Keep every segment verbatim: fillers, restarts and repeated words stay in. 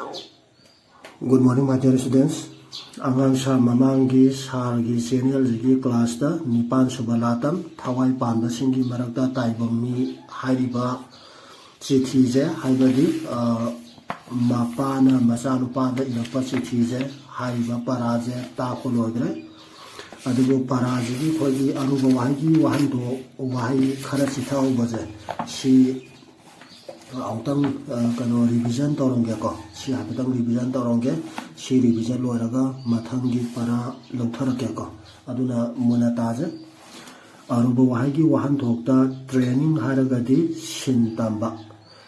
Good morning, my dear students. ꯑꯉꯥꯡ ꯁꯥꯔ, ꯃꯃꯥꯡꯒꯤ ꯁꯥꯔꯒꯤ ꯆꯦꯅꯦꯜꯁꯤꯒꯤ ꯀ꯭ꯂꯥꯁꯇ ꯅꯤꯄꯥꯟ ꯁꯨꯕ ꯂꯥꯇꯝ, ꯊꯋꯥꯏ ꯄꯥꯟꯕꯁꯤꯡꯒꯤ ꯃꯔꯛꯇ ꯇꯥꯏꯕꯪ ꯃꯤ ꯍꯥꯏꯔꯤꯕ ꯆꯤꯊꯤꯁꯦ, ꯍꯥꯏꯕꯗꯤ, ꯑ, ꯃꯄꯥꯅ ꯃꯆꯥꯅꯨꯄꯥꯗ ꯏꯔꯛꯄ ꯆꯤꯊꯤꯁꯦ, ꯍꯥꯏꯔꯤꯕ ꯄꯔꯥꯁꯦ ꯇꯥꯛꯄ ꯂꯣꯏꯈ꯭ꯔꯦ꯫ ꯑꯗꯨꯕꯨ ꯄꯔꯥꯁꯤꯒꯤ ꯑꯩꯈꯣꯏꯒꯤ ꯑꯔꯨꯕ ꯋꯥꯍꯩꯒꯤ ꯋꯥꯍꯟꯊꯣꯛ, ꯋꯥꯍꯩ ꯈꯔ ꯆꯤꯊꯍꯧꯕꯁꯦ, ꯁꯤ ꯑꯃꯨꯛꯇꯪ, ꯑ, ꯀꯩꯅꯣ, ꯔꯤꯚꯤꯖꯟ ꯇꯧꯔꯝꯒꯦꯀꯣ꯫ ꯁꯤ ꯍꯥꯏꯐꯦꯠꯇꯪ ꯔꯤꯚꯤꯖꯟ ꯇꯧꯔꯝꯒꯦ꯫ ꯁꯤ ꯔꯤꯚꯤꯖꯟ ꯂꯣꯏꯔꯒ ꯃꯊꯪꯒꯤ ꯄꯔꯥ ꯂꯧꯊꯔꯛꯀꯦꯀꯣ꯫ ꯑꯗꯨꯅ ꯃꯨꯟꯅ ꯇꯥꯁꯦ꯫ ꯑꯔꯨꯕ ꯋꯥꯍꯩꯒꯤ ꯋꯥꯍꯟꯊꯣꯛꯇ ꯇ꯭ꯔꯦꯅꯤꯡ ꯍꯥꯏꯔꯒꯗꯤ ꯁꯤꯟ ꯇꯝꯕ꯫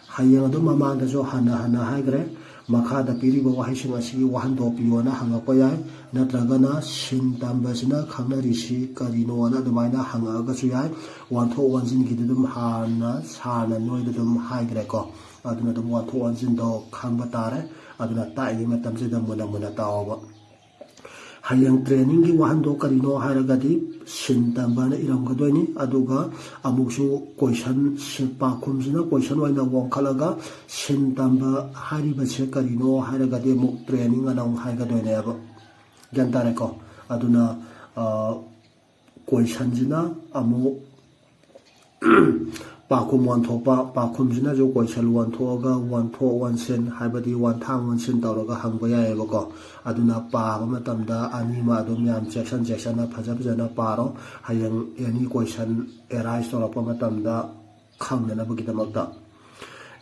ꯍꯌꯦꯡ ꯑꯗꯨꯝ ꯃꯃꯥꯡꯗꯁꯨ ꯍꯟꯅ ꯍꯟꯅ ꯍꯥꯏꯈ꯭ꯔꯦ, ꯃꯈꯥꯗ ꯄꯤꯔꯤꯕ ꯋꯥꯍꯩꯁꯤꯡ ꯑꯁꯤꯒꯤ ꯋꯥꯍꯟꯊꯣꯛ ꯄꯤꯌꯣꯅ ꯍꯪꯉꯛꯄ ꯌꯥꯏ, ꯅꯠꯇ꯭ꯔꯒꯅ ꯁꯤꯟ ꯇꯝꯕꯁꯤꯅ ꯈꯪꯅꯔꯤꯁꯤ ꯀꯔꯤꯅꯣꯅ ꯑꯗꯨꯃꯥꯏꯅ ꯍꯪꯉꯛꯑꯒꯁꯨ ꯌꯥꯏ꯫ ꯋꯥꯟꯊꯣꯛ ꯋꯥꯟꯁꯤꯟꯒꯤꯗꯤ ꯑꯗꯨꯝ ꯍꯥꯟꯅ ꯁꯥꯔꯅ ꯅꯣꯏꯗ ꯑꯗꯨꯝ ꯍꯥꯏꯈ꯭ꯔꯦꯀꯣ꯫ ꯑꯗꯨꯅ ꯑꯗꯨꯝ ꯋꯥꯟꯊꯣꯛ ꯋꯥꯟꯁꯤꯟꯗꯣ ꯈꯪꯕ ꯇꯥꯔꯦ꯫ ꯑꯗꯨꯅ ꯇꯥꯛꯏꯉꯩ ꯃꯇꯝꯁꯤꯗ ꯃꯨꯟꯅ ꯃꯨꯟꯅ ꯇꯥꯎꯑꯣꯕ꯫ ꯍꯌꯦꯡ ꯇ꯭ꯔꯦꯅꯤꯡꯒꯤ ꯋꯥꯍꯟꯊꯣꯛ ꯀꯔꯤꯅꯣ ꯍꯥꯏꯔꯒꯗꯤ ꯁꯤꯟ ꯇꯝꯕꯅ ꯏꯔꯝꯒꯗꯣꯏꯅꯤ꯫ ꯑꯗꯨꯒ ꯑꯃꯨꯛꯁꯨ ꯀꯣꯏꯁꯟ, ꯁꯤ-, ꯄꯥꯎꯈꯨꯝꯁꯤꯅ ꯀꯣꯏꯁꯟ ꯑꯣꯏꯅ ꯋꯥꯡꯈꯠꯂꯒ ꯁꯤꯟ ꯇꯝꯕ ꯍꯥꯏꯔꯤꯕꯁꯦ ꯀꯔꯤꯅꯣ ꯍꯥꯏꯔꯒꯗꯤ ꯑꯃꯨꯛ ꯇ꯭ꯔꯦꯅꯤꯡ ꯑꯅ ꯑꯃꯨꯛ ꯍꯥꯏꯒꯗꯣꯏꯅꯦꯕ꯫ ꯒ꯭ꯌꯥꯟ ꯇꯥꯔꯦꯀꯣ? ꯑꯗꯨꯅ, ꯑ, ꯀꯣꯏꯁꯟꯁꯤꯅ ꯑꯃꯨꯛ ꯄꯥꯎꯈꯨꯝ ꯋꯥꯟꯊꯣꯛꯄ, ꯄꯥꯎꯈꯨꯝꯁꯤꯅꯁꯨ ꯀꯣꯏꯁꯟ ꯋꯥꯟꯊꯣꯛꯑꯒ ꯋꯥꯟꯊꯣꯛ ꯋꯥꯟꯁꯤꯟ, ꯍꯥꯏꯕꯗꯤ ꯋꯥꯟꯊꯥꯡ ꯋꯥꯟꯁꯤꯟ ꯇꯧꯔꯒ ꯍꯪꯕ ꯌꯥꯏꯑꯕꯀꯣ꯫ ꯑꯗꯨꯅ ꯄꯥꯕ ꯃꯇꯝꯗ ꯑꯅꯤꯃꯛ ꯑꯗꯨꯝ ꯌꯥꯝ ꯆꯦꯛꯁꯟ ꯆꯦꯛꯁꯟꯅ, ꯐꯖ ꯐꯖꯅ ꯄꯥꯔꯣ꯫ ꯍꯌꯦꯡ ꯑꯦꯅꯤ ꯀꯣꯏꯁꯟ ꯑꯦꯔꯥꯏꯁ ꯇꯧꯔꯛꯄ ꯃꯇꯝꯗ ꯈꯪꯅꯅꯕꯒꯤꯗꯃꯛꯇ꯫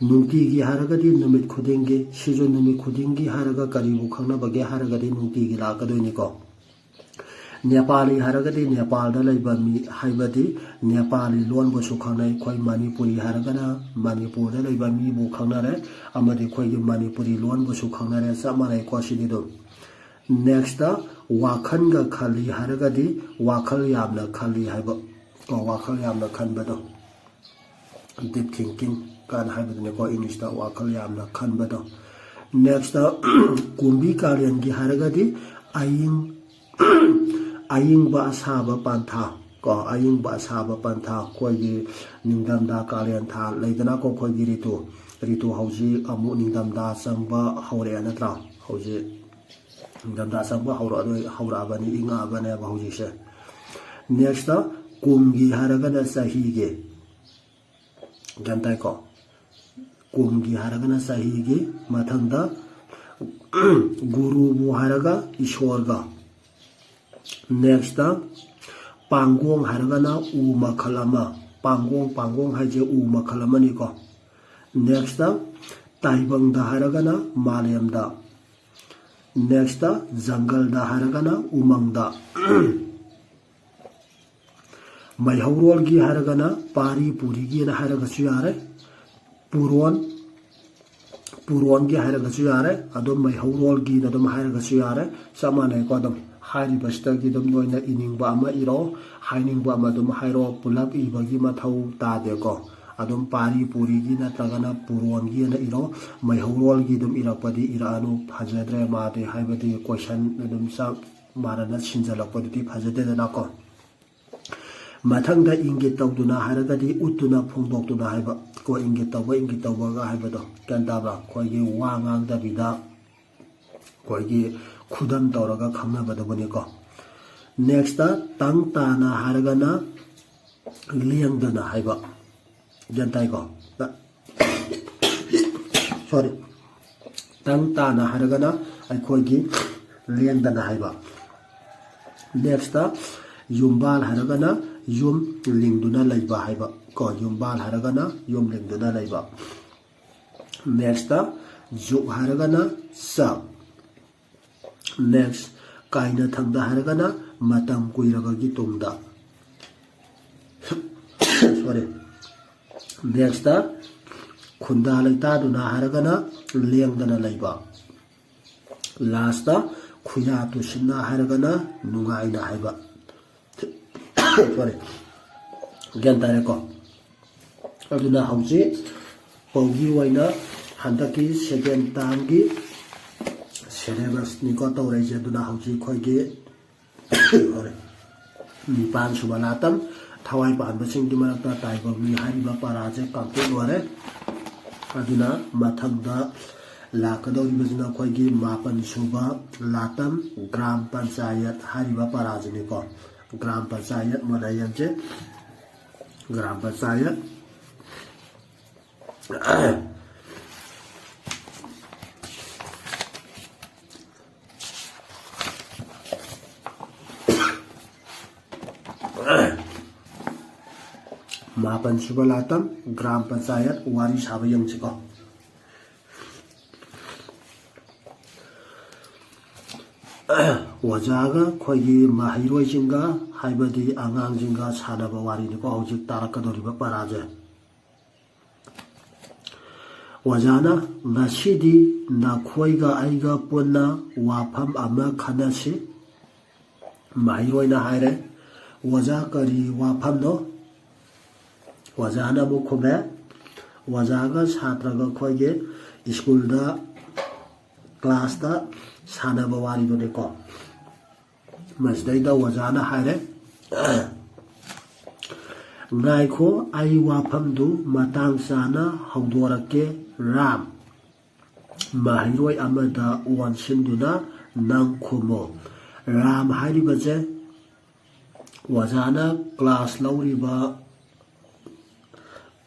ꯅꯨꯡꯇꯤꯒꯤ ꯍꯥꯏꯔꯒꯗꯤ ꯅꯨꯃꯤꯠ ꯈꯨꯗꯤꯡꯒꯤ, ꯁꯤꯁꯨ ꯅꯨꯃꯤꯠ ꯈꯨꯗꯤꯡꯒꯤ ꯍꯥꯏꯔꯒ ꯀꯔꯤꯕꯨ ꯈꯪꯅꯕꯒꯦ ꯍꯥꯏꯔꯒꯗꯤ ꯅꯨꯡꯇꯤꯒꯤ ꯂꯥꯛꯀꯗꯣꯏꯅꯤꯀꯣ꯫ ꯅꯦꯄꯥꯂꯤ ꯍꯥꯏꯔꯒꯗꯤ ꯅꯦꯄꯥꯜꯗ ꯂꯩꯕ ꯃꯤ, ꯍꯥꯏꯕꯗꯤ ꯅꯦꯄꯥꯂꯤ ꯂꯣꯟꯕꯨꯁꯨ ꯈꯪꯅꯩ꯫ ꯑꯩꯈꯣꯏ ꯃꯅꯤꯄꯨꯔꯤ ꯍꯥꯏꯔꯒꯅ ꯃꯅꯤꯄꯨꯔꯗ ꯂꯩꯕ ꯃꯤꯕꯨ ꯈꯪꯅꯔꯦ, ꯑꯃꯗꯤ ꯑꯩꯈꯣꯏꯒꯤ ꯃꯅꯤꯄꯨꯔꯤ ꯂꯣꯟꯕꯨꯁꯨ ꯈꯪꯅꯔꯦ꯫ ꯆꯞ ꯃꯥꯟꯅꯩꯀꯣ ꯁꯤꯗꯤ ꯑꯗꯨꯝ꯫ ꯅꯦꯛꯁꯇ ꯋꯥꯈꯜꯒ ꯈꯜꯂꯤ ꯍꯥꯏꯔꯒꯗꯤ ꯋꯥꯈꯜ ꯌꯥꯝꯅ ꯈꯜꯂꯤ ꯍꯥꯏꯕ ꯀꯣ, ꯋꯥꯈꯜ ꯌꯥꯝꯅ ꯈꯟꯕꯗꯣ, ꯗꯤꯞ ꯊꯤꯡꯀꯤꯡ ꯀꯥꯏꯅ ꯍꯥꯏꯕꯗꯨꯅꯤꯀꯣ, ꯏꯪꯂꯤꯁꯇ ꯋꯥꯈꯜ ꯌꯥꯝꯅ ꯈꯟꯕꯗꯣ꯫ ꯅꯦꯛꯁꯇ ꯀꯨꯝꯕꯤ ꯀꯥꯂꯦꯟꯒꯤ ꯍꯥꯏꯔꯒꯗꯤ ꯑꯏꯪ ꯑꯏꯪꯕ ꯑꯁꯥꯕ ꯄꯟꯊꯥ ꯀꯣ, ꯑꯏꯪꯕ ꯑꯁꯥꯕ ꯄꯟꯊꯥ, ꯑꯩꯈꯣꯏꯒꯤ ꯅꯤꯡꯊꯝꯊꯥ, ꯀꯥꯂꯦꯟ ꯊꯥ ꯂꯩꯗꯅꯀꯣ, ꯑꯩꯈꯣꯏꯒꯤ ꯔꯤꯇꯨ꯫ ꯔꯤꯇꯨ ꯍꯧꯖꯤꯛ ꯑꯃꯨꯛ ꯅꯤꯡꯊꯝꯊꯥ ꯆꯪꯕ ꯍꯧꯔꯛꯑꯦ ꯅꯠꯇ꯭ꯔꯥ? ꯍꯧꯖꯤꯛ ꯅꯤꯡꯊꯝꯊꯥ ꯆꯪꯕ ꯍꯧꯔꯛꯑꯗꯣꯏ-, ꯍꯧꯔꯛꯑꯕꯅꯤ, ꯏꯪꯉꯛꯑꯕꯅꯦꯕ ꯍꯧꯖꯤꯛꯁꯦ꯫ Next ꯀꯨꯝꯒꯤ ꯍꯥꯏꯔꯒꯅ ꯆꯍꯤꯒꯤ, ꯒ꯭ꯌꯥꯟ ꯇꯥꯏꯀꯣ? ꯀꯨꯝꯒꯤ ꯍꯥꯏꯔꯒꯅ ꯆꯍꯤꯒꯤ꯫ ꯃꯊꯪꯗ ꯒꯨꯔꯨꯕꯨ ꯍꯥꯏꯔꯒ ꯏꯁꯣꯔꯒ꯫ Next ꯄꯥꯡꯒꯣꯡ ꯍꯥꯏꯔꯒꯅ ꯎ ꯃꯈꯜ ꯑꯃ꯫ ꯄꯥꯡꯒꯣꯡ, ꯄꯥꯡꯒꯣꯡ ꯍꯥꯏꯁꯦ ꯎ ꯃꯈꯜ ꯑꯃꯅꯤꯀꯣ꯫ Next ꯇꯥꯏꯕꯪꯗ ꯍꯥꯏꯔꯒꯅ ꯃꯥꯂꯦꯝꯗ꯫ Next ꯖꯪꯒꯜꯗ ꯍꯥꯏꯔꯒꯅ ꯎꯃꯪꯗ꯫ ꯃꯩꯍꯧꯔꯣꯜꯒꯤ ꯍꯥꯏꯔꯒꯅ ꯄꯥꯔꯤ ꯄꯨꯔꯤꯒꯤꯅ ꯍꯥꯏꯔꯒꯁꯨ ꯌꯥꯔꯦ꯫ ꯄꯨꯔꯣꯟ, ꯄꯨꯔꯣꯟꯒꯤ ꯍꯥꯏꯔꯒꯁꯨ ꯌꯥꯔꯦ꯫ ꯑꯗꯨꯝ ꯃꯩꯍꯧꯔꯣꯜꯒꯤꯅ ꯑꯗꯨꯝ ꯍꯥꯏꯔꯒꯁꯨ ꯌꯥꯔꯦ꯫ ꯆꯞ ꯃꯥꯟꯅꯩꯀꯣ꯫ ꯑꯗꯨꯝ ꯍꯥꯏꯔꯤꯕꯁꯤꯗꯒꯤ ꯑꯗꯨꯝ ꯅꯣꯏꯅ ꯏꯅꯤꯡꯕ ꯑꯃ ꯏꯔꯣ, ꯍꯥꯏꯅꯤꯡꯕ ꯑꯃ ꯑꯗꯨꯝ ꯍꯥꯏꯔꯣ꯫ ꯄꯨꯂꯞ ꯏꯕꯒꯤ ꯃꯊꯧ ꯇꯥꯗꯦꯀꯣ꯫ ꯑꯗꯨꯝ ꯄꯥꯔꯤ ꯄꯨꯔꯤꯒꯤ ꯅꯠꯇ꯭ꯔꯒꯅ ꯄꯨꯔꯣꯟꯒꯤꯅ ꯏꯔꯣ꯫ ꯃꯩꯍꯧꯔꯣꯜꯒꯤ ꯑꯗꯨꯝ ꯏꯔꯛꯄꯗꯤ ꯏꯔꯛꯑꯅꯨ, ꯐꯖꯗ꯭ꯔꯦ ꯃꯥꯗꯤ, ꯍꯥꯏꯕꯗꯤ question ꯑꯗꯨꯝ ꯆꯞ ꯃꯥꯟꯅꯅ ꯁꯤꯟꯖꯜꯂꯛꯄꯗꯨꯗꯤ ꯐꯖꯗꯦꯗꯅꯀꯣ꯫ ꯃꯊꯪꯗ ꯏꯪꯒꯤꯠ ꯇꯧꯗꯨꯅ ꯍꯥꯏꯔꯒꯗꯤ ꯎꯠꯇꯨꯅ ꯐꯣꯡꯗꯣꯛꯇꯨꯅ ꯍꯥꯏꯕ ꯀꯣ꯫ ꯏꯪꯒꯤꯠ ꯇꯧꯕ, ꯏꯪꯒꯤꯠ ꯇꯧꯕꯒ ꯍꯥꯏꯕꯗꯣ ꯒ꯭ꯌꯥꯟ ꯇꯥꯕ꯭ꯔꯥ? ꯑꯩꯈꯣꯏꯒꯤ ꯋꯥ ꯉꯥꯡꯗꯕꯤꯗ ꯑꯩꯈꯣꯏꯒꯤ ꯈꯨꯗꯝ ꯇꯧꯔꯒ ꯈꯪꯅꯕꯗꯨꯕꯨꯅꯤꯀꯣ꯫ Next ꯇꯪ ꯇꯥꯅ ꯍꯥꯏꯔꯒꯅ ꯂꯦꯡꯗꯅ ꯍꯥꯏꯕ꯫ ꯒ꯭ꯌꯥꯟ ꯇꯥꯏꯀꯣ? Sorry꯫ ꯇꯪ ꯇꯥꯅ ꯍꯥꯏꯔꯒꯅ ꯑꯩꯈꯣꯏꯒꯤ ꯂꯦꯡꯗꯅ ꯍꯥꯏꯕ꯫ Next ꯌꯨꯝꯕꯥꯜ ꯍꯥꯏꯔꯒꯅ ꯌꯨꯝ ꯂꯤꯡꯗꯨꯅ ꯂꯩꯕ ꯍꯥꯏꯕ ꯀꯣ꯫ ꯌꯨꯝꯕꯥꯜ ꯍꯥꯏꯔꯒꯅ ꯌꯨꯝ ꯂꯤꯡꯗꯨꯅ ꯂꯩꯕ꯫ Next ꯖꯨꯛ ꯍꯥꯏꯔꯒꯅ ꯆꯥꯛ꯫ Next ꯀꯥꯏꯅꯊꯪꯗ ꯍꯥꯏꯔꯒꯅ ꯃꯇꯝ ꯀꯨꯏꯔꯕꯒꯤ ꯇꯨꯡꯗ꯫ Sorry꯫ Next ꯈꯨꯟꯗꯥ ꯂꯩꯇꯥꯗꯨꯅ ꯍꯥꯏꯔꯒꯅ ꯂꯦꯡꯗꯅ ꯂꯩꯕ꯫ Last ꯈꯨꯌꯥ ꯇꯨꯁꯤꯟꯅ ꯍꯥꯏꯔꯒꯅ ꯅꯨꯡꯉꯥꯏꯅ ꯍꯥꯏꯕ꯫ Sorry꯫ ꯒ꯭ꯌꯥꯟ ꯇꯥꯔꯦꯀꯣ? ꯑꯗꯨꯅ ꯍꯧꯖꯤꯛ ꯄꯧꯒꯤ ꯑꯣꯏꯅ ꯍꯟꯗꯛꯀꯤ second term ꯒꯤ syllabus ꯅꯤꯀꯣ ꯇꯧꯔꯛꯏꯁꯦ꯫ ꯑꯗꯨꯅ ꯍꯧꯖꯤꯛ ꯑꯩꯈꯣꯏꯒꯤ, sorry, ꯅꯤꯄꯥꯟ ꯁꯨꯕ ꯂꯥꯇꯝ, ꯊꯋꯥꯏ ꯄꯥꯟꯕꯁꯤꯡꯒꯤ ꯃꯔꯛꯇ ꯇꯥꯏꯕꯪ ꯃꯤ ꯍꯥꯏꯔꯤꯕ ꯄꯔꯥꯁꯦ complete ꯑꯣꯏꯔꯦ꯫ ꯑꯗꯨꯅ ꯃꯊꯪꯗ ꯂꯥꯛꯀꯗꯧꯔꯤꯕꯁꯤꯅ ꯑꯩꯈꯣꯏꯒꯤ ꯃꯥꯄꯟ ꯁꯨꯕ ꯂꯥꯇꯝ, ꯒ꯭ꯔꯥꯝ ꯄꯟꯆꯥꯌꯠ ꯍꯥꯏꯔꯤꯕ ꯄꯔꯥꯁꯤꯅꯤꯀꯣ꯫ ꯒ꯭ꯔꯥꯝ ꯄꯟꯆꯥꯌꯠ ꯃꯣꯅꯥꯌꯟꯁꯦ, ꯒ꯭ꯔꯥꯝ ꯄꯟꯆꯥꯌꯠ꯫ ꯃꯥꯄꯟ ꯁꯨꯕ ꯂꯥꯇꯝ, ꯒ꯭ꯔꯥꯝ ꯄꯟꯆꯥꯌꯠ ꯋꯥꯔꯤ ꯁꯥꯕ ꯌꯦꯡꯁꯤꯀꯣ꯫ ꯑꯣꯖꯥꯒ ꯑꯩꯈꯣꯏꯒꯤ ꯃꯍꯩꯔꯣꯏꯁꯤꯡꯒ, ꯍꯥꯏꯕꯗꯤ ꯑꯉꯥꯡꯁꯤꯡꯒ ꯁꯥꯟꯅꯕ ꯋꯥꯔꯤꯅꯤꯀꯣ ꯍꯧꯖꯤꯛ ꯇꯥꯔꯛꯀꯗꯧꯔꯤꯕ ꯄꯔꯥꯁꯦ꯫ ꯑꯣꯖꯥꯅ, "ꯉꯁꯤꯗꯤ ꯅꯈꯣꯏꯒ ꯑꯩꯒ ꯄꯨꯟꯅ ꯋꯥꯐꯝ ꯑꯃ ꯈꯟꯅꯁꯤ"꯫ ꯃꯍꯩꯔꯣꯏꯅ ꯍꯥꯏꯔꯦ, "ꯑꯣꯖꯥ, ꯀꯔꯤ ꯋꯥꯐꯝꯅꯣ?" ꯑꯣꯖꯥꯅ ꯑꯃꯨꯛ ꯈꯨꯝꯃꯦ, "ꯑꯣꯖꯥꯒ ꯁꯥꯇ꯭ꯔꯒ ꯑꯩꯈꯣꯏꯒꯤ ꯁ꯭ꯀꯨꯜꯗ, ꯀ꯭ꯂꯥꯁꯇ ꯁꯥꯟꯅꯕ ꯋꯥꯔꯤꯗꯨꯅꯤꯀꯣ"꯫ ꯃꯁꯤꯗꯩꯗ ꯑꯣꯖꯥꯅ ꯍꯥꯏꯔꯦ, "ꯉꯥꯏꯈꯣ, ꯑꯩ ꯋꯥꯐꯝꯗꯨ ꯃꯇꯥꯡ ꯆꯥꯅ ꯍꯧꯗꯣꯔꯛꯀꯦ, ꯔꯥꯝ"꯫ ꯃꯍꯩꯔꯣꯏ ꯑꯃꯗ ꯑꯣꯟꯁꯤꯟꯗꯨꯅ ꯅꯪ ꯈꯨꯝꯃꯨ꯫ ꯔꯥꯝ ꯍꯥꯏꯔꯤꯕꯁꯦ ꯑꯣꯖꯥꯅ ꯀ꯭ꯂꯥꯁ ꯂꯧꯔꯤꯕ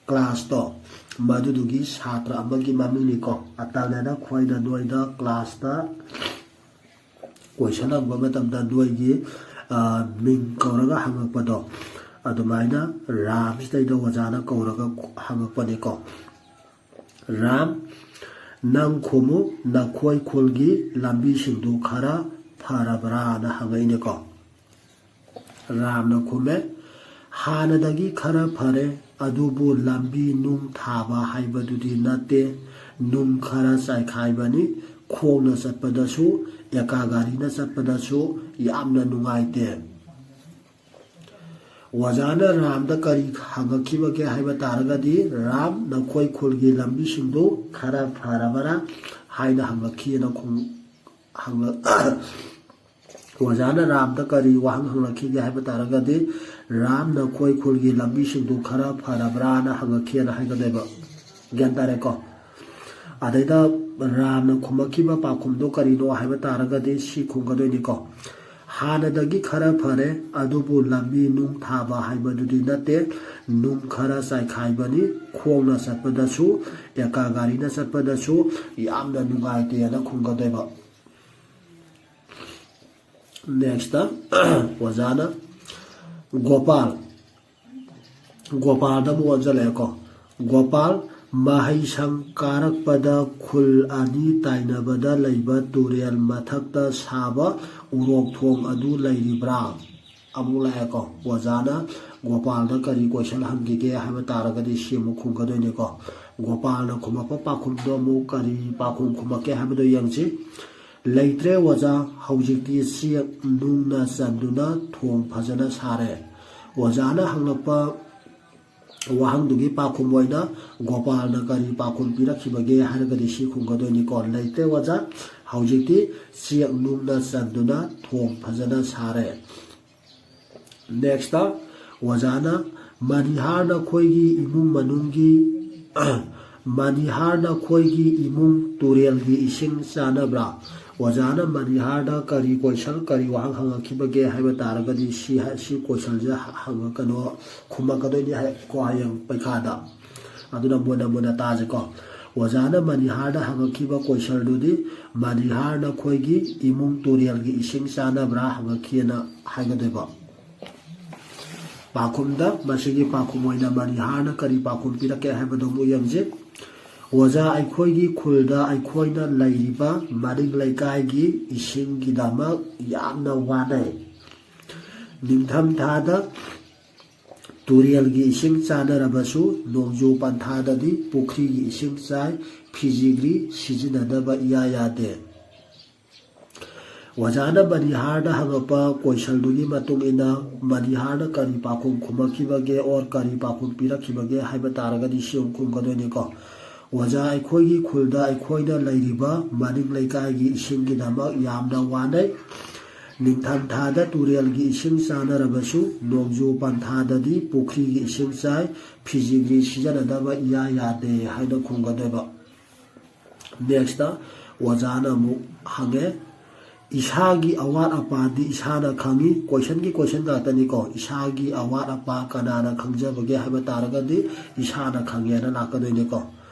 ꯀ꯭ꯂꯥꯁꯇꯣ, ꯃꯗꯨꯗꯨꯒꯤ ꯁꯥꯇ꯭ꯔ ꯑꯃꯒꯤ ꯃꯃꯤꯡꯅꯤꯀꯣ꯫ ꯑꯇꯜꯅꯅ ꯈꯣꯏꯗ ꯅꯣꯏꯗ ꯀ꯭ꯂꯥꯁꯇ ꯀꯣꯏꯁꯟ ꯍꯪꯕ ꯃꯇꯝꯗ ꯅꯣꯏꯒꯤ, ꯑ, ꯃꯤꯡ ꯀꯧꯔꯒ ꯍꯪꯉꯛꯄꯗꯣ, ꯑꯗꯨꯃꯥꯏꯅ ꯔꯥꯝꯁꯤꯗꯩꯗ ꯑꯣꯖꯥꯅ ꯀꯧꯔꯒ ꯍꯪꯉꯛꯄꯅꯤꯀꯣ꯫ "ꯔꯥꯝ, ꯅꯪ ꯈꯨꯝꯃꯨ, ꯅꯈꯣꯏ ꯈꯨꯜꯒꯤ ꯂꯝꯕꯤꯁꯤꯡꯗꯨ ꯈꯔ ꯐꯔꯕ꯭ꯔꯥꯅ?" ꯍꯪꯉꯛꯏꯅꯦꯀꯣ꯫ ꯔꯥꯝꯅ ꯈꯨꯝꯃꯦ, "ꯍꯥꯟꯅꯗꯒꯤ ꯈꯔ ꯐꯔꯦ, ꯑꯗꯨꯕꯨ ꯂꯝꯕꯤ ꯅꯨꯡ ꯊꯥꯕ ꯍꯥꯏꯕꯗꯨꯗꯤ ꯅꯠꯇꯦ, ꯅꯨꯡ ꯈꯔ ꯆꯥꯏꯈꯥꯏꯕꯅꯤ, ꯈꯣꯡꯅ ꯆꯠꯄꯗꯁꯨ, ꯑꯦꯀꯥ ꯒꯥꯔꯤꯅ ꯆꯠꯄꯗꯁꯨ ꯌꯥꯝꯅ ꯅꯨꯡꯉꯥꯏꯇꯦ"꯫ ꯑꯣꯖꯥꯅ ꯔꯥꯝꯗ ꯀꯔꯤ ꯍꯪꯉꯛꯈꯤꯕꯒꯦ ꯍꯥꯏꯕ ꯇꯥꯔꯒꯗꯤ, "ꯔꯥꯝ, ꯅꯈꯣꯏ ꯈꯨꯜꯒꯤ ꯂꯝꯕꯤꯁꯤꯡꯗꯨ ꯈꯔ ꯐꯔꯕꯔꯥ?" ꯍꯥꯏꯅ ꯍꯪꯉꯛꯈꯤꯑꯅ ꯈꯨꯝ-, ꯍꯪꯂꯛ-, ꯑꯣꯖꯥꯅ ꯔꯥꯝꯗ ꯀꯔꯤ ꯋꯥꯍꯪ ꯍꯪꯂꯛꯈꯤꯒꯦ ꯍꯥꯏꯕ ꯇꯥꯔꯒꯗꯤ, "ꯔꯥꯝ, ꯅꯈꯣꯏ ꯈꯨꯜꯒꯤ ꯂꯝꯕꯤꯁꯤꯡꯗꯨ ꯈꯔ ꯐꯔꯕ꯭ꯔꯥꯅ?" ꯍꯪꯉꯛꯈꯤꯑꯅ ꯍꯥꯏꯒꯗꯣꯏꯕ꯫ ꯒ꯭ꯌꯥꯟ ꯇꯥꯔꯦꯀꯣ? ꯑꯗꯩꯗ ꯔꯥꯝꯅ ꯈꯨꯝꯃꯛꯈꯤꯕ ꯄꯥꯎꯈꯨꯝꯗꯣ ꯀꯔꯤꯅꯣ ꯍꯥꯏꯕ ꯇꯥꯔꯒꯗꯤ ꯁꯤ ꯈꯨꯝꯒꯗꯣꯏꯅꯤꯀꯣ꯫ ꯍꯥꯟꯅꯗꯒꯤ ꯈꯔ ꯐꯔꯦ, ꯑꯗꯨꯕꯨ ꯂꯝꯕꯤ ꯅꯨꯡ ꯊꯥꯕ ꯍꯥꯏꯕꯗꯨꯗꯤ ꯅꯠꯇꯦ, ꯅꯨꯡ ꯈꯔ ꯆꯥꯏꯈꯥꯏꯕꯅꯤ, ꯈꯣꯡꯅ ꯆꯠꯄꯗꯁꯨ, ꯑꯦꯀꯥ ꯒꯥꯔꯤꯅ ꯆꯠꯄꯗꯁꯨ ꯌꯥꯝꯅ ꯅꯨꯡꯉꯥꯏꯇꯦꯅ ꯈꯨꯝꯒꯗꯣꯏꯕ꯫ ꯅꯦꯛꯁꯇ ꯑꯣꯖꯥꯅ ꯒꯣꯄꯥꯜ, ꯒꯣꯄꯥꯜꯗ ꯑꯃꯨꯛ ꯑꯣꯟꯁꯤꯜꯂꯛꯑꯦꯀꯣ꯫ ꯒꯣꯄꯥꯜ, ꯃꯍꯩꯁꯪ ꯀꯥꯔꯛꯄꯗ ꯈꯨꯜ ꯑꯅꯤ ꯇꯥꯏꯅꯕꯗ ꯂꯩꯕ ꯇꯨꯔꯦꯜ ꯃꯊꯛꯇ ꯁꯥꯕ ꯎꯔꯣꯛ ꯊꯣꯡ ꯑꯗꯨ ꯂꯩꯔꯤꯕ꯭ꯔꯥ? ꯑꯃꯨꯛ ꯂꯥꯛꯑꯦꯀꯣ꯫ ꯑꯣꯖꯥꯅ ꯒꯣꯄꯥꯜꯗ ꯀꯔꯤ ꯀꯣꯏꯁꯟ ꯍꯪꯈꯤꯒꯦ ꯍꯥꯏꯕ ꯇꯥꯔꯒꯗꯤ ꯁꯤ ꯑꯃꯨꯛ ꯈꯨꯝꯒꯗꯣꯏꯅꯤꯀꯣ꯫ ꯒꯣꯄꯥꯜꯅ ꯈꯨꯝꯃꯛꯄ ꯄꯥꯎꯈꯨꯝꯗꯣ ꯑꯃꯨꯛ ꯀꯔꯤ ꯄꯥꯎꯈꯨꯝ ꯈꯨꯝꯃꯛꯀꯦ ꯍꯥꯏꯕꯗꯣ ꯌꯦꯡꯁꯤ꯫ ꯂꯩꯇ꯭ꯔꯦ ꯑꯣꯖꯥ, ꯍꯧꯖꯤꯛꯇꯤ ꯆꯦꯛ ꯅꯨꯡꯅ ꯆꯟꯗꯨꯅ ꯊꯣꯡ ꯐꯖꯅ ꯁꯥꯔꯦ꯫ ꯑꯣꯖꯥꯅ ꯍꯪꯂꯛꯄ ꯋꯥꯍꯪꯗꯨꯒꯤ ꯄꯥꯎꯈꯨꯝ ꯑꯣꯏꯅ ꯒꯣꯄꯥꯜꯅ ꯀꯔꯤ ꯄꯥꯎꯈꯨꯝ ꯄꯤꯔꯛꯈꯤꯕꯒꯦ ꯍꯥꯏꯔꯒꯗꯤ ꯁꯤ ꯈꯨꯝꯒꯗꯣꯏꯅꯤꯀꯣ, ꯂꯩꯇ꯭ꯔꯦ ꯑꯣꯖꯥ, ꯍꯧꯖꯤꯛꯇꯤ ꯆꯦꯛ ꯅꯨꯡꯅ ꯆꯟꯗꯨꯅ ꯊꯣꯡ ꯐꯖꯅ ꯁꯥꯔꯦ꯫ ꯅꯦꯛꯁꯇ ꯑꯣꯖꯥꯅ ꯃꯅꯤꯍꯥꯔ ꯅꯈꯣꯏꯒꯤ ꯏꯃꯨꯡ ꯃꯅꯨꯡꯒꯤ ꯃꯅꯤꯍꯥꯔ ꯅꯈꯣꯏꯒꯤ ꯏꯃꯨꯡ ꯇꯨꯔꯦꯜꯒꯤ ꯏꯁꯤꯡ ꯆꯥꯅꯕ꯭ꯔꯥ? ꯑꯣꯖꯥꯅ ꯃꯅꯤꯍꯥꯔꯗ ꯀꯔꯤ ꯀꯣꯏꯁꯟ, ꯀꯔꯤ ꯋꯥꯍꯪ ꯍꯪꯉꯛꯈꯤꯕꯒꯦ ꯍꯥꯏꯕ ꯇꯥꯔꯒꯗꯤ ꯁꯤ ꯁꯤ ꯀꯣꯏꯁꯟꯁꯦ ꯍꯪꯉꯛꯀꯅꯣ, ꯈꯨꯝꯃꯛꯀꯗꯣꯏꯅꯤ ꯍꯥꯏꯀꯣ ꯍꯌꯦꯡ ꯄꯩꯈꯥꯗ꯫ ꯑꯗꯨꯅ ꯃꯨꯟꯅ ꯃꯨꯟꯅ ꯇꯥꯁꯦꯀꯣ꯫ ꯑꯣꯖꯥꯅ ꯃꯅꯤꯍꯥꯔꯗ ꯍꯪꯉꯛꯈꯤꯕ ꯀꯣꯏꯁꯟꯗꯨꯗꯤ ꯃꯅꯤꯍꯥꯔ ꯅꯈꯣꯏꯒꯤ ꯏꯃꯨꯡ ꯇꯨꯔꯦꯜꯒꯤ ꯏꯁꯤꯡ ꯆꯥꯅꯕ꯭ꯔꯥ ꯍꯪꯉꯛꯈꯤꯑꯅ ꯍꯥꯏꯒꯗꯣꯏꯕ꯫ ꯄꯥꯎꯈꯨꯝꯗ ꯃꯁꯤꯒꯤ ꯄꯥꯎꯈꯨꯝ ꯑꯣꯏꯅ ꯃꯅꯤꯍꯥꯔꯅ ꯀꯔꯤ ꯄꯥꯎꯈꯨꯝ ꯄꯤꯔꯛꯀꯦ ꯍꯥꯏꯕꯗꯨ ꯑꯃꯨꯛ ꯌꯦꯡꯁꯤ꯫ ꯑꯣꯖꯥ, ꯑꯩꯈꯣꯏꯒꯤ ꯈꯨꯜꯗ ꯑꯩꯈꯣꯏꯅ ꯂꯩꯔꯤꯕ ꯃꯅꯤꯡ ꯂꯩꯀꯥꯏꯒꯤ ꯏꯁꯤꯡꯒꯤꯗꯃꯛ ꯌꯥꯝꯅ ꯋꯥꯅꯩ꯫ ꯅꯤꯡꯊꯝꯊꯥꯗ ꯇꯨꯔꯦꯜꯒꯤ ꯏꯁꯤꯡ ꯆꯥꯅꯔꯕꯁꯨ ꯅꯣꯡꯖꯨ ꯄꯟꯊꯥꯗꯗꯤ ꯄꯨꯈ꯭ꯔꯤꯒꯤ ꯏꯁꯤꯡ ꯆꯥꯏ, ꯐꯤꯖꯤꯒ꯭ꯔꯤ ꯁꯤꯖꯤꯟꯅꯗꯕ ꯏꯌꯥ ꯌꯥꯗꯦ꯫ ꯑꯣꯖꯥꯅ ꯃꯅꯤꯍꯥꯔꯗ ꯍꯪꯉꯛꯄ ꯀꯣꯏꯁꯟꯗꯨꯒꯤ ꯃꯇꯨꯡ ꯏꯟꯅ ꯃꯅꯤꯍꯥꯔꯅ ꯀꯔꯤ ꯄꯥꯎꯈꯨꯝ ꯈꯨꯝꯃꯛꯈꯤꯕꯒꯦ or ꯀꯔꯤ ꯄꯥꯎꯈꯨꯝ ꯄꯤꯔꯛꯈꯤꯕꯒꯦ ꯍꯥꯏꯕ ꯇꯥꯔꯒꯗꯤ ꯁꯤ ꯑꯃꯨꯛ ꯈꯨꯝꯒꯗꯣꯏꯅꯤꯀꯣ꯫ ꯑꯣꯖꯥ, ꯑꯩꯈꯣꯏꯒꯤ ꯈꯨꯜꯗ ꯑꯩꯈꯣꯏꯅ ꯂꯩꯔꯤꯕ ꯃꯅꯤꯡ ꯂꯩꯀꯥꯏꯒꯤ ꯏꯁꯤꯡꯒꯤꯗꯃꯛ ꯌꯥꯝꯅ ꯋꯥꯅꯩ꯫ ꯅꯤꯡꯊꯝꯊꯥꯗ ꯇꯨꯔꯦꯜꯒꯤ ꯏꯁꯤꯡ ꯆꯥꯅꯔꯕꯁꯨ ꯅꯣꯡꯖꯨ ꯄꯟꯊꯥꯗꯗꯤ ꯄꯨꯈ꯭ꯔꯤꯒꯤ ꯏꯁꯤꯡ ꯆꯥꯏ, ꯐꯤꯖꯤꯒ꯭ꯔꯤ ꯁꯤꯖꯤꯟꯅꯗꯕ ꯏꯌꯥ ꯌꯥꯗꯦ ꯍꯥꯏꯅ ꯈꯨꯝꯒꯗꯣꯏꯕ꯫ Next, ꯑꯣꯖꯥꯅ ꯑꯃꯨꯛ ꯍꯪꯉꯦ, ꯏꯁꯥꯒꯤ ꯑꯋꯥꯠ ꯑꯄꯥꯗꯤ ꯏꯁꯥꯅ ꯈꯪꯉꯤ꯫ Question ꯒꯤ question ꯉꯥꯛꯇꯅꯤꯀꯣ꯫ ꯏꯁꯥꯒꯤ ꯑꯋꯥꯠ ꯑꯄꯥ ꯀꯅꯥꯅ ꯈꯪꯖꯕꯒꯦ ꯍꯥꯏꯕ ꯇꯥꯔꯒꯗꯤ ꯏꯁꯥꯅ ꯈꯪꯉꯦꯅ ꯂꯥꯛꯀꯗꯣꯏꯅꯤꯀꯣ꯫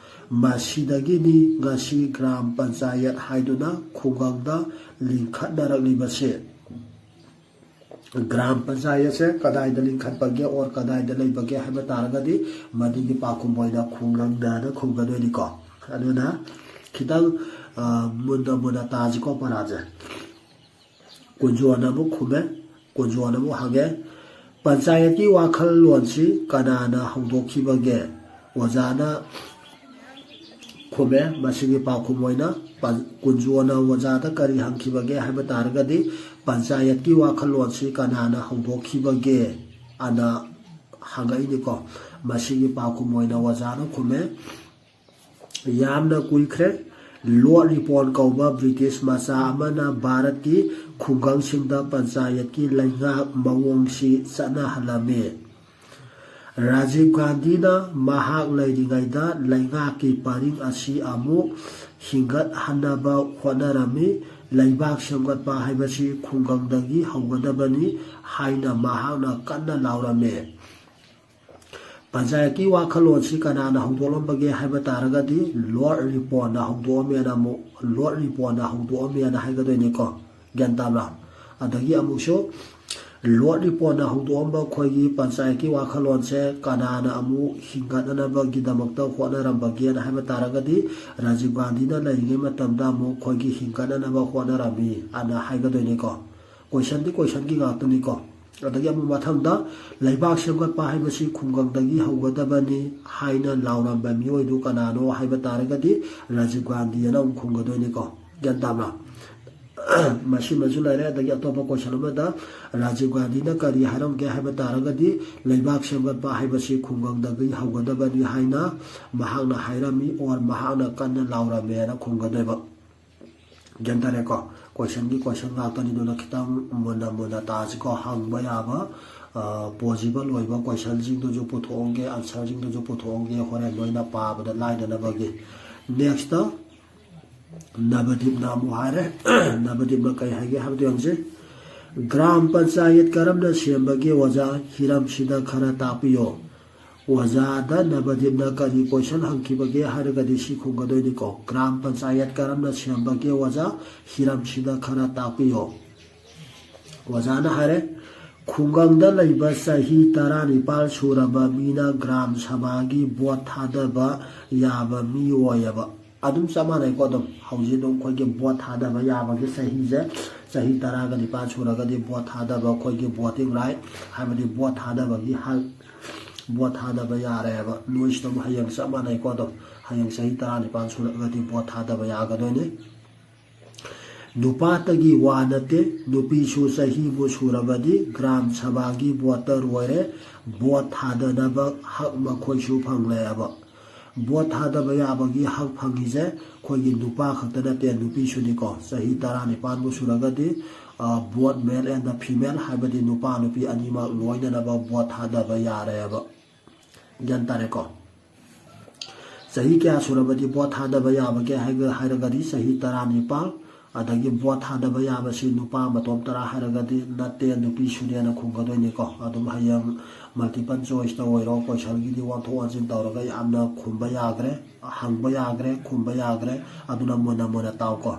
ꯃꯁꯤꯗꯒꯤꯅꯤ ꯉꯁꯤ ꯒ꯭ꯔꯥꯝ ꯄꯟꯆꯥꯌꯠ ꯍꯥꯏꯗꯨꯅ ꯈꯨꯡꯒꯪꯗ ꯂꯤꯡꯈꯠꯅꯔꯛꯂꯤꯕꯁꯦ꯫ ꯒ꯭ꯔꯥꯝ ꯄꯟꯆꯥꯌꯠꯁꯦ ꯀꯗꯥꯏꯗ ꯂꯤꯡꯈꯠꯄꯒꯦ or ꯀꯗꯥꯏꯗ ꯂꯩꯕꯒꯦ ꯍꯥꯏꯕ ꯇꯥꯔꯒꯗꯤ ꯃꯗꯨꯒꯤ ꯄꯥꯎꯈꯨꯝ ꯑꯣꯏꯅ ꯈꯨꯡꯒꯪꯗꯅ ꯈꯨꯝꯒꯗꯣꯏꯅꯤꯀꯣ꯫ ꯑꯗꯨꯅ ꯈꯤꯇꯪ, ꯑ, ꯃꯨꯟꯅ ꯃꯨꯟꯅ ꯇꯥꯁꯤꯀꯣ ꯄꯔꯥꯁꯦ꯫ ꯀꯨꯟꯖꯣꯅ ꯑꯃꯨꯛ ꯈꯨꯝꯃꯦ꯫ ꯀꯨꯟꯖꯣꯅ ꯑꯃꯨꯛ ꯍꯪꯉꯦ, ꯄꯟꯆꯥꯌꯠꯀꯤ ꯋꯥꯈꯜꯂꯣꯟꯁꯤ ꯀꯅꯥꯅ ꯍꯧꯗꯣꯛꯈꯤꯕꯒꯦ? ꯑꯣꯖꯥꯅ ꯈꯨꯝꯃꯦ꯫ ꯃꯁꯤꯒꯤ ꯄꯥꯎꯈꯨꯝ ꯑꯣꯏꯅ ꯄ-, ꯀꯨꯟꯖꯣꯅ ꯑꯣꯖꯥꯗ ꯀꯔꯤ ꯍꯪꯈꯤꯕꯒꯦ ꯍꯥꯏꯕ ꯇꯥꯔꯒꯗꯤ, ꯄꯟꯆꯥꯌꯠꯀꯤ ꯋꯥꯈꯜꯂꯣꯟꯁꯤ ꯀꯅꯥꯅ ꯍꯧꯗꯣꯛꯈꯤꯕꯒꯦ ꯑꯅ ꯍꯪꯉꯛꯏꯅꯤꯀꯣ꯫ ꯃꯁꯤꯒꯤ ꯄꯥꯎꯈꯨꯝ ꯑꯣꯏꯅ ꯑꯣꯖꯥꯅ ꯈꯨꯝꯃꯦ, ꯌꯥꯝꯅ ꯀꯨꯏꯈ꯭ꯔꯦ꯫ ꯂꯣꯔꯗ ꯔꯤꯄꯣꯟ ꯀꯧꯕ ꯕ꯭ꯔꯤꯇꯤꯁ ꯃꯆꯥ ꯑꯃꯅ ꯚꯥꯔꯠꯀꯤ ꯈꯨꯡꯒꯪꯁꯤꯡꯗ ꯄꯟꯆꯥꯌꯠꯀꯤ ꯂꯩꯉꯥꯛ ꯃꯑꯣꯡꯁꯤ ꯆꯠꯅꯍꯜꯂꯝꯃꯤ꯫ ꯔꯥꯖꯤꯕ ꯒꯥꯟꯙꯤꯅ ꯃꯍꯥꯛ ꯂꯩꯔꯤꯉꯩꯗ ꯂꯩꯉꯥꯛꯀꯤ ꯄꯔꯤꯡ ꯑꯁꯤ ꯑꯃꯨꯛ ꯍꯤꯡꯒꯠꯍꯟꯅꯕ ꯍꯣꯠꯅꯔꯝꯃꯤ꯫ ꯂꯩꯕꯥꯛ ꯁꯦꯝꯒꯠꯄ ꯍꯥꯏꯕꯁꯤ ꯈꯨꯡꯒꯪꯗꯒꯤ ꯍꯧꯒꯗꯕꯅꯤ ꯍꯥꯏꯅ ꯃꯍꯥꯛꯅ ꯀꯟꯅ ꯂꯥꯎꯔꯝꯃꯤ꯫ ꯄꯟꯆꯥꯌꯠꯀꯤ ꯋꯥꯈꯜꯂꯣꯟꯁꯤ ꯀꯅꯥꯅ ꯍꯧꯗꯣꯛꯂꯝꯕꯒꯦ ꯍꯥꯏꯕ ꯇꯥꯔꯒꯗꯤ ꯂꯣꯔꯗ ꯔꯤꯄꯣꯟꯅ ꯍꯧꯗꯣꯛꯑꯝꯃꯦꯅ ꯑꯃꯨꯛ, ꯂꯣꯔꯗ ꯔꯤꯄꯣꯟꯅ ꯍꯧꯗꯣꯛꯑꯝꯃꯦꯅ ꯍꯥꯏꯒꯗꯣꯏꯅꯤꯀꯣ꯫ ꯒ꯭ꯌꯥꯟ ꯇꯥꯕ꯭ꯔꯥ? ꯑꯗꯒꯤ ꯑꯃꯨꯛꯁꯨ ꯂꯣꯔꯗ ꯔꯤꯄꯣꯟꯅ ꯍꯧꯗꯣꯛꯑꯝꯕ ꯑꯩꯈꯣꯏꯒꯤ ꯄꯟꯆꯥꯌꯠꯀꯤ ꯋꯥꯈꯜꯂꯣꯟꯁꯦ ꯀꯅꯥꯅ ꯑꯃꯨꯛ ꯍꯤꯡꯒꯠꯅꯅꯕꯒꯤꯗꯃꯛꯇ ꯍꯣꯠꯅꯔꯝꯕꯒꯦꯅ ꯍꯥꯏꯕ ꯇꯥꯔꯒꯗꯤ ꯔꯥꯖꯤꯕ ꯒꯥꯟꯙꯤꯅ ꯂꯩꯔꯤꯉꯩ ꯃꯇꯝꯗ ꯑꯃꯨꯛ ꯑꯩꯈꯣꯏꯒꯤ ꯍꯤꯡꯒꯠꯅꯅꯕ ꯍꯣꯠꯅꯔꯝꯃꯤ ꯑꯅ ꯍꯥꯏꯒꯗꯣꯏꯅꯤꯀꯣ꯫ Question ꯗꯤ question ꯒꯤ ꯉꯥꯛꯇꯅꯤꯀꯣ꯫ ꯑꯗꯒꯤ ꯑꯃꯨꯛ ꯃꯊꯪꯗ ꯂꯩꯕꯥꯛ ꯁꯦꯝꯒꯠꯄ ꯍꯥꯏꯕꯁꯤ ꯈꯨꯡꯒꯪꯗꯒꯤ ꯍꯧꯒꯗꯕꯅꯤ ꯍꯥꯏꯅ ꯂꯥꯎꯔꯝꯕ ꯃꯤꯑꯣꯏꯗꯨ ꯀꯅꯥꯅꯣ ꯍꯥꯏꯕ ꯇꯥꯔꯒꯗꯤ ꯔꯥꯖꯤꯕ ꯒꯥꯟꯙꯤ ꯑꯅ ꯑꯃꯨꯛ ꯈꯨꯝꯒꯗꯣꯏꯅꯤꯀꯣ꯫ ꯒ꯭ꯌꯥꯟ ꯇꯥꯕ꯭ꯔꯥ? ꯃꯁꯤꯃꯁꯨ ꯂꯩꯔꯦ꯫ ꯑꯗꯒꯤ ꯑꯇꯣꯞꯄ question ꯑꯃꯗ ꯔꯥꯖꯤꯕ ꯒꯥꯟꯙꯤꯅ ꯀꯔꯤ ꯍꯥꯏꯔꯝꯒꯦ ꯍꯥꯏꯕ ꯇꯥꯔꯒꯗꯤ ꯂꯩꯕꯥꯛ ꯁꯦꯝꯒꯠꯄ ꯍꯥꯏꯕꯁꯤ ꯈꯨꯡꯒꯪꯗꯒꯤ ꯍꯧꯒꯗꯕꯅꯤ ꯍꯥꯏꯅ ꯃꯍꯥꯛꯅ ꯍꯥꯏꯔꯝꯃꯤ or ꯃꯍꯥꯛꯅ ꯀꯟꯅ ꯂꯥꯎꯔꯝꯃꯦꯅ ꯈꯨꯝꯒꯗꯣꯏꯕ꯫ ꯒ꯭ꯌꯥꯟ ꯇꯥꯔꯦꯀꯣ? Questionꯒꯤ question ꯉꯥꯛꯇꯅꯤ, ꯑꯗꯨꯅ ꯈꯤꯇꯪ ꯃꯨꯟꯅ ꯃꯨꯟꯅ ꯇꯥꯁꯤꯀꯣ꯫ ꯍꯪꯕ ꯌꯥꯕ, ꯑ, possible ꯑꯣꯏꯕ questionꯁꯤꯡꯗꯨꯁꯨ ꯄꯨꯊꯣꯛꯑꯝꯒꯦ, answerꯁꯤꯡꯗꯨꯁꯨ ꯄꯨꯊꯣꯛꯑꯝꯒꯦ, ꯍꯣꯔꯦꯟ ꯅꯣꯏꯅ ꯄꯥꯕꯗ ꯂꯥꯏꯅꯅꯕꯒꯤ꯫ Next, ꯅꯕꯗꯤꯞꯅ ꯑꯃꯨꯛ ꯍꯥꯏꯔꯦ꯫ ꯅꯕꯗꯤꯞꯅ ꯀꯩ ꯍꯥꯏꯒꯦ ꯍꯥꯏꯕꯗꯨ ꯌꯦꯡꯁꯤ꯫ ꯒ꯭ꯔꯥꯝ ꯄꯟꯆꯥꯌꯠ ꯀꯔꯝꯅ ꯁꯦꯝꯕꯒꯦ ꯑꯣꯖꯥ? ꯍꯤꯔꯝꯁꯤꯗ ꯈꯔ ꯇꯥꯛꯄꯤꯌꯣ꯫ ꯑꯣꯖꯥꯗ ꯅꯕꯗꯤꯞꯅ ꯀꯔꯤ question ꯍꯪꯈꯤꯕꯒꯦ ꯍꯥꯏꯔꯒꯗꯤ ꯁꯤ ꯈꯨꯝꯒꯗꯣꯏꯅꯤꯀꯣ꯫ ꯒ꯭ꯔꯥꯝ ꯄꯟꯆꯥꯌꯠ ꯀꯔꯝꯅ ꯁꯦꯝꯕꯒꯦ ꯑꯣꯖꯥ? ꯍꯤꯔꯝꯁꯤꯗ ꯈꯔ ꯇꯥꯛꯄꯤꯌꯣ꯫ ꯑꯣꯖꯥꯅ ꯍꯥꯏꯔꯦ, ꯈꯨꯡꯒꯪꯗ ꯂꯩꯕ ꯆꯍꯤ ꯇꯔꯥꯅꯤꯄꯥꯜ ꯁꯨꯔꯕ ꯃꯤꯅ ꯒ꯭ꯔꯥꯝ ꯁꯚꯥꯒꯤ ꯚꯣꯠ ꯊꯥꯗꯕ ꯌꯥꯕ ꯃꯤ ꯑꯣꯏꯌꯦꯕ꯫ ꯑꯗꯨꯝ ꯆꯞ ꯃꯥꯟꯅꯩꯀꯣ꯫ ꯑꯗꯨꯝ ꯍꯧꯖꯤꯛ ꯑꯗꯨꯝ ꯑꯩꯈꯣꯏꯒꯤ ꯚꯣꯠ ꯊꯥꯗꯕ ꯌꯥꯕꯒꯤ ꯆꯍꯤꯁꯦ, ꯆꯍꯤ ꯇꯔꯥꯒ ꯅꯤꯄꯥꯜ ꯁꯨꯔꯒꯗꯤ ꯚꯣꯠ ꯊꯥꯗꯕ, ꯑꯩꯈꯣꯏꯒꯤ voting right, ꯍꯥꯏꯕꯗꯤ ꯚꯣꯠ ꯊꯥꯗꯕꯒꯤ ꯍꯛ, ꯚꯣꯠ ꯊꯥꯗꯕ ꯌꯥꯔꯦꯕ꯫ ꯅꯣꯏꯁꯨ ꯑꯗꯨꯝ ꯍꯌꯦꯡ ꯆꯞ ꯃꯥꯟꯅꯩꯀꯣ꯫ ꯑꯗꯨꯝ ꯍꯌꯦꯡ ꯆꯍꯤ ꯇꯔꯥꯅꯤꯄꯥꯜ ꯁꯨꯔꯒꯗꯤ ꯚꯣꯠ ꯊꯥꯗꯕ ꯌꯥꯒꯗꯣꯏꯅꯤ꯫ ꯅꯨꯄꯥꯇꯒꯤ ꯋꯥ ꯅꯠꯇꯦ, ꯅꯨꯄꯤꯁꯨ ꯆꯍꯤꯕꯨ ꯁꯨꯔꯕꯗꯤ ꯒ꯭ꯔꯥꯝ ꯁꯚꯥꯒꯤ voter ꯑꯣꯏꯔꯦ, ꯚꯣꯠ ꯊꯥꯗꯅꯕ ꯍꯛ ꯃꯈꯣꯏꯁꯨ ꯐꯪꯂꯦꯕ꯫ ꯚꯣꯠ ꯊꯥꯗꯕ ꯌꯥꯕꯒꯤ ꯍꯛ ꯐꯪꯉꯤꯁꯦ ꯑꯩꯈꯣꯏꯒꯤ ꯅꯨꯄꯥ ꯈꯛꯇ ꯅꯠꯇꯦ, ꯅꯨꯄꯤꯁꯨꯅꯤꯀꯣ꯫ ꯆꯍꯤ ꯇꯔꯥꯅꯤꯄꯥꯜꯕꯨ ꯁꯨꯔꯒꯗꯤ, ꯑ, both male and the female, ꯍꯥꯏꯕꯗꯤ ꯅꯨꯄꯥ ꯅꯨꯄꯤ ꯑꯅꯤꯃꯛ ꯂꯣꯏꯅꯅꯕ ꯚꯣꯠ ꯊꯥꯗꯕ ꯌꯥꯔꯦꯕ꯫ ꯒ꯭ꯌꯥꯟ ꯇꯥꯔꯦꯀꯣ? ꯆꯍꯤ ꯀꯌꯥ ꯁꯨꯔꯕꯗꯤ ꯚꯣꯠ ꯊꯥꯗꯕ ꯌꯥꯕꯒꯦ ꯍꯥꯏꯒ-, ꯍꯥꯏꯔꯒꯗꯤ ꯆꯍꯤ ꯇꯔꯥꯅꯤꯄꯥꯜ꯫ ꯑꯗꯒꯤ ꯚꯣꯠ ꯊꯥꯗꯕ ꯌꯥꯕꯁꯤ ꯅꯨꯄꯥ ꯃꯇꯣꯝ ꯇꯔꯥ ꯍꯥꯏꯔꯒꯗꯤ ꯅꯠꯇꯦ, ꯅꯨꯄꯤꯁꯨꯅꯦꯅ ꯈꯨꯝꯒꯗꯣꯏꯅꯤꯀꯣ꯫ ꯑꯗꯨꯝ ꯍꯌꯦꯡ multiple choiceꯇ ꯑꯣꯏꯔꯣ, questionꯒꯤꯗꯤ ꯑꯣꯟꯊꯣꯛ ꯑꯣꯟꯁꯤꯟ ꯇꯧꯔꯒ ꯌꯥꯝꯅ ꯈꯨꯝꯕ ꯌꯥꯈ꯭ꯔꯦ, ꯍꯪꯕ ꯌꯥꯈ꯭ꯔꯦ, ꯈꯨꯝꯕ ꯌꯥꯈ꯭ꯔꯦ꯫ ꯑꯗꯨꯅ ꯃꯨꯟꯅ ꯃꯨꯟꯅ ꯇꯥꯎꯀꯣ꯫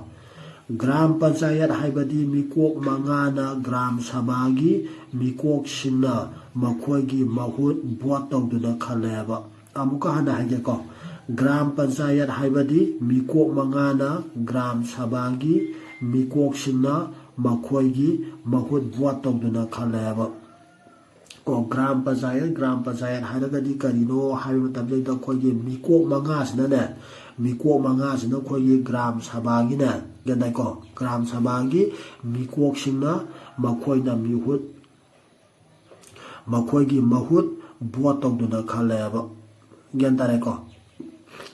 ꯒ꯭ꯔꯥꯝ ꯄꯟꯆꯥꯌꯠ ꯍꯥꯏꯕꯗꯤ ꯃꯤꯀꯣꯛ ꯃꯉꯥꯅ ꯒ꯭ꯔꯥꯝ ꯁꯚꯥꯒꯤ ꯃꯤꯀꯣꯛꯁꯤꯡꯅ ꯃꯈꯣꯏꯒꯤ ꯃꯍꯨꯠ ꯚꯣꯠ ꯇꯧꯗꯨꯅ ꯈꯜꯂꯦꯕ꯫ ꯑꯃꯨꯛꯀ ꯍꯟꯅ ꯍꯥꯏꯒꯦꯀꯣ꯫ ꯒ꯭ꯔꯥꯝ ꯄꯟꯆꯥꯌꯠ ꯍꯥꯏꯕꯗꯤ ꯃꯤꯀꯣꯛ ꯃꯉꯥꯅ ꯒ꯭ꯔꯥꯝ ꯁꯚꯥꯒꯤ ꯃꯤꯀꯣꯛꯁꯤꯡꯅ ꯃꯈꯣꯏꯒꯤ ꯃꯍꯨꯠ ꯚꯣꯠ ꯇꯧꯗꯨꯅ ꯈꯜꯂꯦꯕ꯫ ꯀꯣ, ꯒ꯭ꯔꯥꯝ ꯄꯟꯆꯥꯌꯠ, ꯒ꯭ꯔꯥꯝ ꯄꯟꯆꯥꯌꯠ ꯍꯥꯏꯔꯒꯗꯤ ꯀꯔꯤꯅꯣ ꯍꯥꯏꯕ ꯃꯇꯝꯗꯩꯗ ꯑꯩꯈꯣꯏꯒꯤ ꯃꯤꯀꯣꯛ ꯃꯉꯥꯁꯤꯅꯅꯦ, ꯃꯤꯀꯣꯛ ꯃꯉꯥꯁꯤꯅ ꯑꯩꯈꯣꯏꯒꯤ ꯒ꯭ꯔꯥꯝ ꯁꯚꯥꯒꯤꯅꯦ, ꯒ꯭ꯌꯥꯟ ꯇꯥꯏꯀꯣ? ꯒ꯭ꯔꯥꯝ ꯁꯚꯥꯒꯤ ꯃꯤꯀꯣꯛꯁꯤꯡꯅ ꯃꯈꯣꯏꯅ ꯃꯤꯍꯨꯠ, ꯃꯈꯣꯏꯒꯤ ꯃꯍꯨꯠ ꯚꯣꯠ ꯇꯧꯗꯨꯅ ꯈꯜꯂꯦꯕ꯫ ꯒ꯭ꯌꯥꯟ ꯇꯥꯔꯦꯀꯣ?